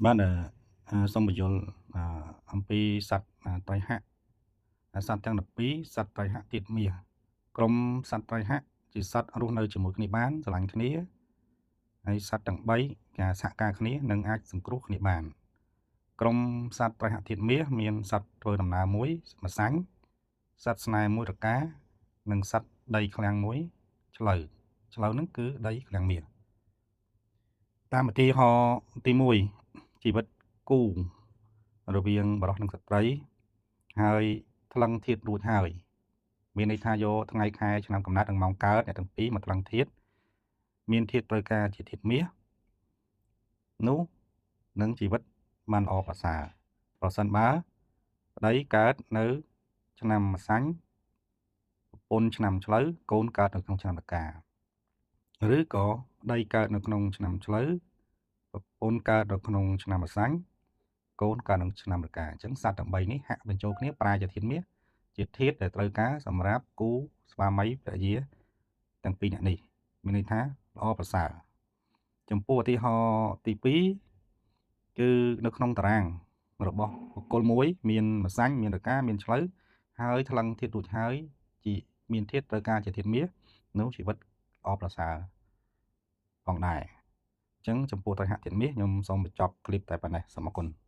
បាទសូមបញ្យល់អំពីសត្វត្រៃហៈសត្វទាំង12សត្វត្រៃហៈទៀតមាសក្រុមសត្វត្រៃហៈជាសត្វរស់នៅជាមួយគ្នាបានស្រឡាញ់គ្នាហើយសត្វទាំង3ការសហការគ្នានិងអាចសង្គ្រោះគ្នាបានក្រុមសត្វត្រៃហៈធាតុមាសមានសត្វធ្វើដំណើរមួយម្សាញ់សត្វស្នេហ៍មួយរកានិងសត្វដីឃ្លាំងមួយឆ្លូវឆ្លូវហ្នឹងគឺដីឃ្លាំងមាសតាមឧទាហរណ៍ទី1ជីវិតគូរវាងបរិសុនិងស្ត្រីហើយថ្លឹងធាតុរួចហើយមានន័យថាយកថ្ងៃខែឆ្នាំកំណើតនិងម៉ោងកើតអ្នកទាំងពីរមកថ្លឹងធាតុមានធាតុត្រូវការជាធាតុមាសនោះនឹងជីវិតបានល្អប្រសើរប្រសិនបើប្តីកើតនៅឆ្នាំម្សាញ់ប្រពន្ធឆ្នាំឆ្លូវកូនកើតនៅក្នុងឆ្នាំរកាឬក៏ប្តីកើតនៅក្នុងឆ្នាំឆ្លូវប្រពន្ធកើតនៅក្នុងឆ្នាំម្សាញ់កូនកើតក្នុងឆ្នាំរកាអញ្ចឹងសត្វទាំង3នេះហាក់បញ្ចូលគ្នាប្រែជាធាតុមាសជាធាតុដែលត្រូវការសម្រាប់គូស្វាមីភរិយាទាំងពីរអ្នកនេះមានន័យថាល្អប្រសើរចំពោះឧទាហរណ៍ទី2គឺនៅក្នុងតារាងរបស់បុគ្គលមួយមានម្សាញ់មានរកាមានឆ្លូវហើយថ្លឹងធាតុរួចហើយជាមានធាតុត្រូវការជាធាតុមាសនោះជីវិតល្អប្រសើរផងដែរអញ្ចឹងចំពោះត្រៃហៈធាតុមាសខ្ញុំសូមបញ្ចប់ឃ្លីបតែប៉ុណ្ណេះសូមអរគុណ។